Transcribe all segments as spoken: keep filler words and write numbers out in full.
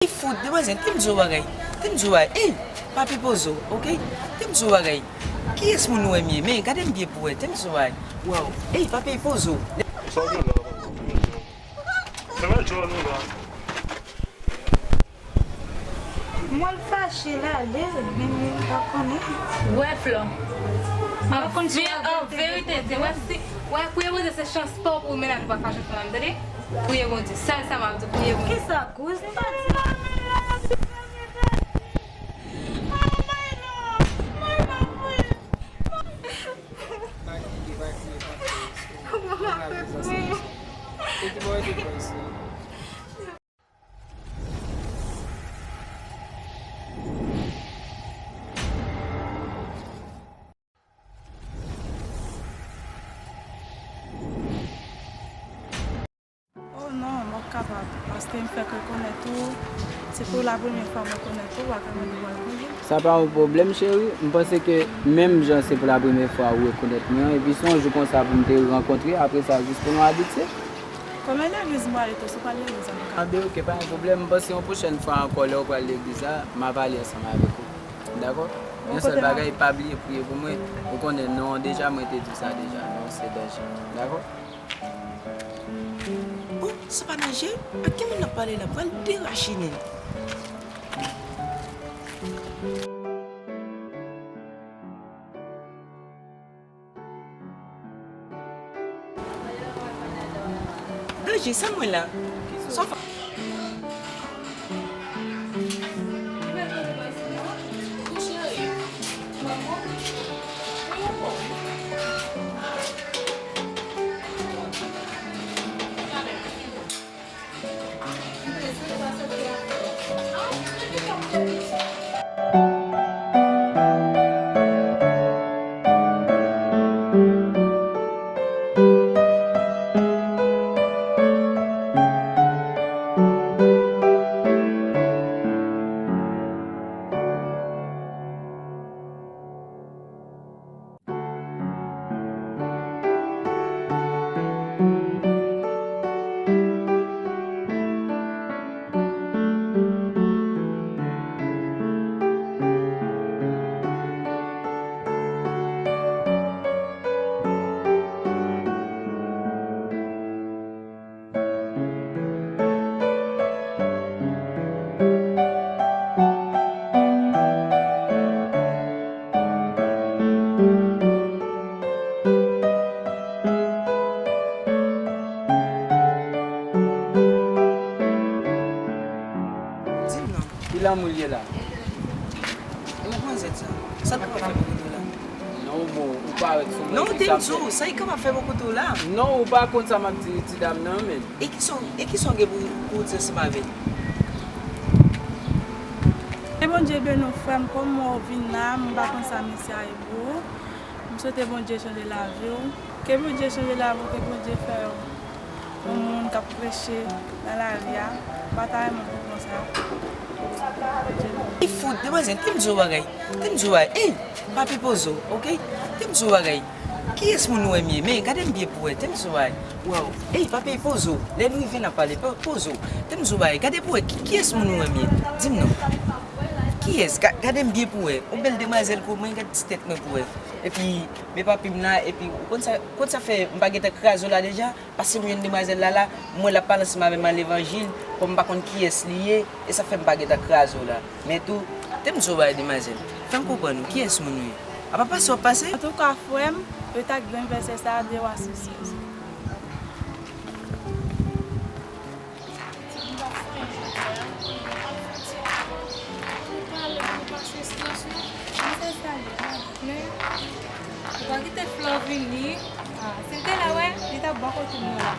Ey, fout, demwazèl, te m di w bagay. Te m di w bagay. Ey, papi pozo, oke? Te m di w bagay. Kiyès moun ou wè m ye? Men, gade m byen pou wè. Te m di w bagay. Waw. Ey, papi pozo. Sa w gen la? Sa va, John, ou la? Mwen fache la, ale, men m pa konnen. Wè, Flò. An verite, te wè si, wè, priye Bondye, se chans pa w pou mennaj ou pa fache sou mwen, tande? Priye Bondye, sèl sa m ap di, priye Bondye. Kisa, kouz? M pa di. Pa kriye, pa kriye, pa kriye. Mwen pa kriye. Ete bò, ete bò isi. Oh non, m p ap kapab, paske m fèk rekonèt ou, se pou la premyè fwa m rekonèt ou, w pa ka mande w al konjou. Sa pa yon pwoblèm, cheri. M panse ke menm jan se pou la premyè fwa ou rekonèt mwen an, epi se yon jou konsa pou n te rankontre, apre sa, jis pou nou abitye. Kòman legliz m prale tou, se pa legliz an m ka. Anben, oke, pa yon pwoblèm. M panse yon pwochèn fwa ankò, lè w pral legliz la, m a pale ansanm avèk ou. Dakò? Yon sèl bagay, pa bliye priye pou mwen. Ou konnen non an deja, mwen te di w sa deja. Non, se danje. Dakò? Oh, se pa danje? Ak ki moun n ap pale la? Pral derachinen. Danje, sa mwen la. Sa w fè? Di m non. Ki lanmou l ye la? E matmwazèl sa? Sa l kapab fè pou kote w la? Non, bon, ou parèt sou mwen. Non, te m di w, sa l kapab fè pou kote w la? Non, ou pa konn sa m ap di ti dam nan, men. E kisa w, e kisa w gen pou, pou w di ansanm avè l? Ke Bondye beni w, frè m, kòm w vin la, m pa konn sa mesye a ye pou ou. M swete Bondye chanje lavi w. Ke Bondye chanje lavi w, ke Bondye fè w yon moun k ap preche nan lari a. M pa ta renmen w pou konsa. Bondye beni w. Ey, fout, demwazèl, te m di w bagay. Te m di w bagay. Ey, papi pozo, oke? Te m di w bagay. Kiyès moun ou wè m ye? Men, gade m byen pou wè. Te m di w bagay. Waw. Ey, papi pozo. Lè n rive, n a pale. Po-, pozo. Te m di w bagay. Gade pou wè. Ki, kiyès moun ou wè m ye? Di m non. Kiyès? Ga-, gade m byen pou wè. Yon bèl demwazèl kou mwen, gade ti tèt mwen pou wè. Epi, men papi m la, epi, ou konn sa, konn sa fè m pa gentan kraze w la deja? Paske m jwenn demwazèl la la, m wè l ap pale ansanm avè m nan levanjil, bon, m pa konn kiyès li ye, e sa fè m pa gentan kraze w la. Men tou, te m di w bagay demwazèl, fè m konprann ou, kiyès moun ou ye? A pa pase w ap pase? Antouka, frè m, yo t ak grenn vèsè sa a, de wa sou sèz. Ti m pa fè anyen jodi a, m al fè ti apò. Ou pale pou nou pase estrès nou. Mwen se sa li la. Men, ou pa kite Flò vini. Ah, si l te la, wè, li t ap bò kote nou la.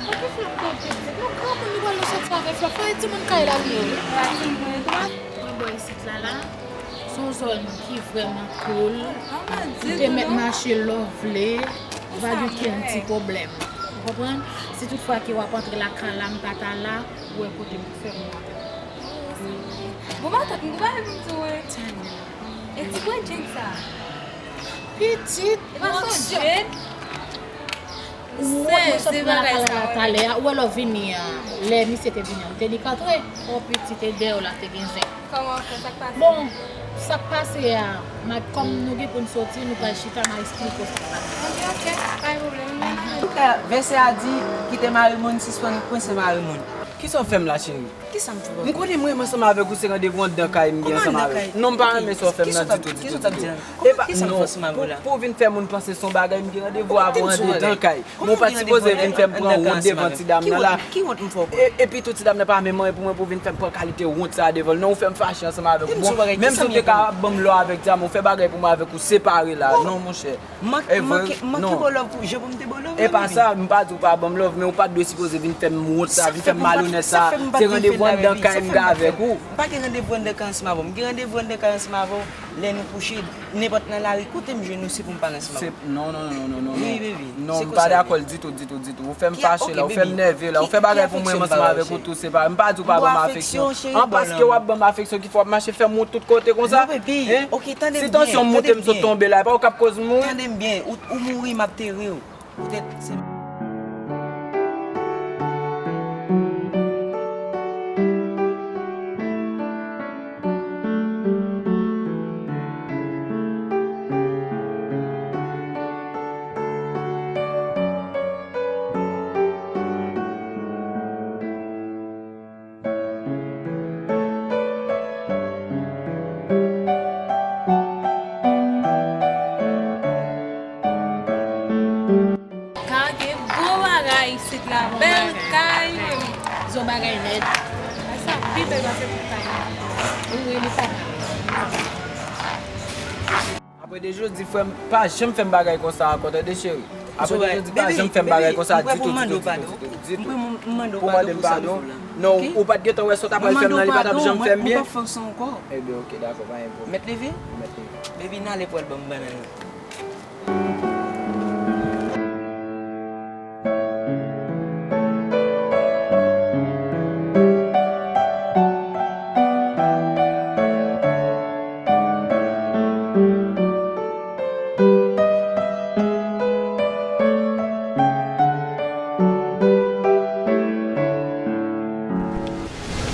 Poukisa Flò p ap vini? Flò, kòman nou pral soti avè Flò? Flò e timoun kay la li ye, wi. Mwen bò isit la, la. Se yon zòn ki vrèman cool. Ou te mèt mache lè w vle, pa gen okenn ti pwoblèm. Ou konprann? Si tout fwa ke w ap antre lakay la, m pa ta la, ou wè kote m pou fèmen avè w. Bon, matant, m gen bagay pou m di w, wi. Tanya. E ti bredjenn sa? Pitit, e pa se yon djenn? Mwen sot nan lakay la talè a, ou wè lè w vini an, lè misye te vini an, m te di k antre. O pitit, e dèyè w la te gen zen. Kòman w fè, sa k pase? Bon, sa k pase a, m ak, kòm nou gen pou n soti, nou pral chita, m a eksplike w sa k pase. Ok, ok, pa gen pwoblèm. Antouka, vèsè a di, kite mari moun, sispann kwense mari moun. Kisa w fè m la, cheri? Kisa m fè w? M konnen mwen menm ansanm avèk ou se randevou anndan kay m gen ansanm avèk ou. Non, m pa renmen sa w fè m nan ditou, ditou, ditou. E pa, non, pou, pou w vin fè moun panse se yon bagay, m gen randevou avè w anndan kay. Men w pa t sipoze vin fè m pran wont devan ti dam nan la. Ki wont m fè w pran? E, epi tou ti dam nan pa menm anyen pou mwen pou w vin fè m pran kalite wont sa a devan l. Non, ou fè m fache ansanm avèk ou. Bon, menm si w te ka ap ban m love avèk ti dam, ou fè bagay pou mwen avèk ou separe la. Non, monchè. Manke, manke ba w love pou, jan pou m te ba w love la, baby. E pa sa, m pa di w pa ban m love, men ou pa t dwe sipoze vin fè m wont sa, vin fè m malonèt sa. Se randevou anndan kay m gen avèk ou. M pa gen randevou anndan kay ansanm avè w. M gen randevou anndan kay ansanm avè w lè nou kouche. Nenpòt nan lari, kote m jwenn ou, se pou m pale ansanm avè w. Non, non, non, non, non, non. Wi, baby. Non, m pa dakò ditou, ditou, ditou. Ou fè m fache la, ou fè m nève la, ou fè bagay pou mwen ansanm avèk ou tou, se pa, m pa di w pa ban m afeksyon. An paske w ap ban m afeksyon ki fè w ap mache fè m wont tout kote konsa. Non, baby. Ok, tande m byen, tande m byen. Si tansyon m moute, m sot tonbe la, e pa ou k ap koz m mouri? Tande m byen, ou, ou mouri, m ap tere w. Poutèt se Gade gwo bagay isit la, bèl kay. Zo bagay nèt. Sa pi bèl pase tout kay. Wi, wi, li pa mal. Apre de jodi, frè m pa janm fè m bagay konsa ankò, tande cheri. Apre de jodi, pa janm fè m bagay konsa ditou, ditou, ditou, ditou. Pou mande m padon? Non, ou pa t gentan wè sa w ta pral fè m nan, li pa t ap janm fè m byen. Mwen pa fè w sa ankò. Ebyen, ok, dakò, pa gen pwoblèm. Mèt leve? Mèt leve. Baby, n ale pou w al ban m bannann nan.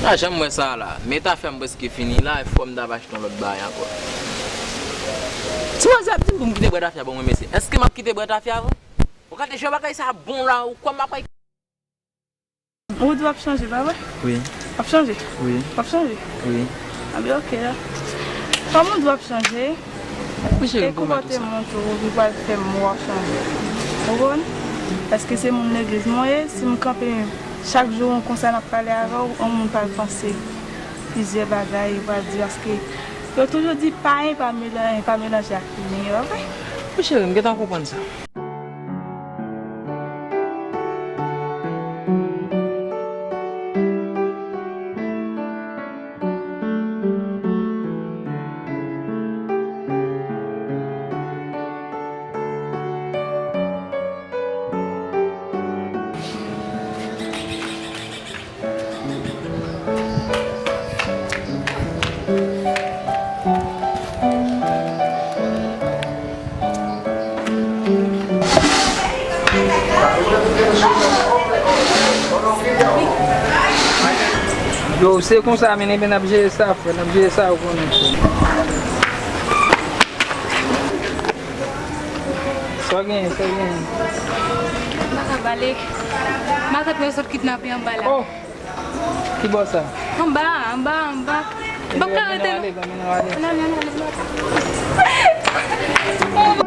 Pa janm wè sa la. Men tafya m prèske fini la, e fò m ta va achte yon lòt bagay ankò. Ti manzè ap di m pou m kite bwè tafya, bon, mwen, mesye. Èske m ap kite bwè tafya, vre? Ou gade jan bagay sa bon la, ou kwè m ap Ou di w ap chanje, pa vre? Wi. W ap chanje? Wi. W ap chanje? Wi. Anben, ok, la. Kòm ou di w ap chanje, e konpòteman w tou ki pral fè m wè w ap chanje. Ou konprann? Paske se moun legliz mwen ye, si m kanpe chak jou konsa n ap pale avè w, yon moun pral panse plizyè bagay, yo pral di, paske yo toujou di, payen pa melanje, pa melanje ak imen, pa vre? Wi, cheri, m gentan konprann sa. Yo, se konsa, men, ebyen, n ap jere sa, frè, n ap jere sa, ou konnen, frè. Sa w genyen, sa w genyen? M pa ka pale. Matant mwen sot kidnape anba la. Oh! Ki bò sa? Anba, anba, anba. M p ap ka rete, non. Ann ale, ann ale, ann ale. Ann ale, ann ale, ann ale.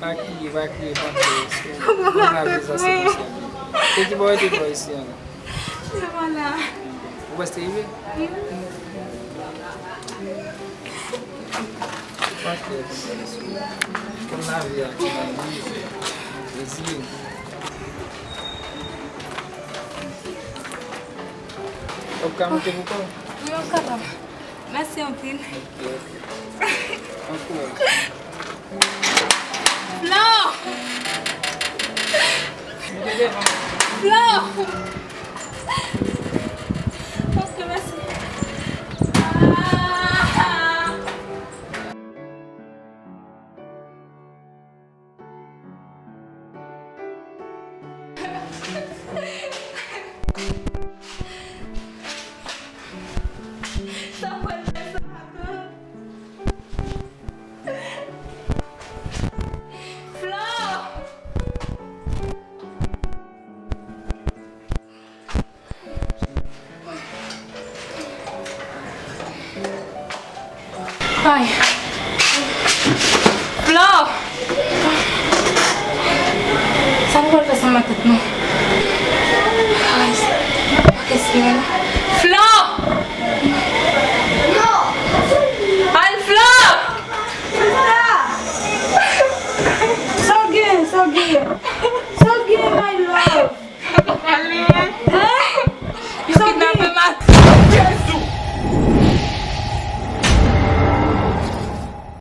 Pa kriye, pa kriye, pa kriye. Ou pa ka viv sa, se konsa. E ki bò yo te pran isi an? Se pa la. Ou prèske rive? Wi. Pa kriye konsa, mesye. Kòm lavi a ki nan li. Mèsi. W ap ka monte pou kò w? Wi, m ap kapab. Mèsi anpil. Ok, ok. Bon kouraj. Flo! Flo! Ok, mèsi. Ah! Sa pral fè sa ankò. Flo! Ay. Flo! Sa nou pral fè ansanm ak tèt nou? Ay, pa k espere non.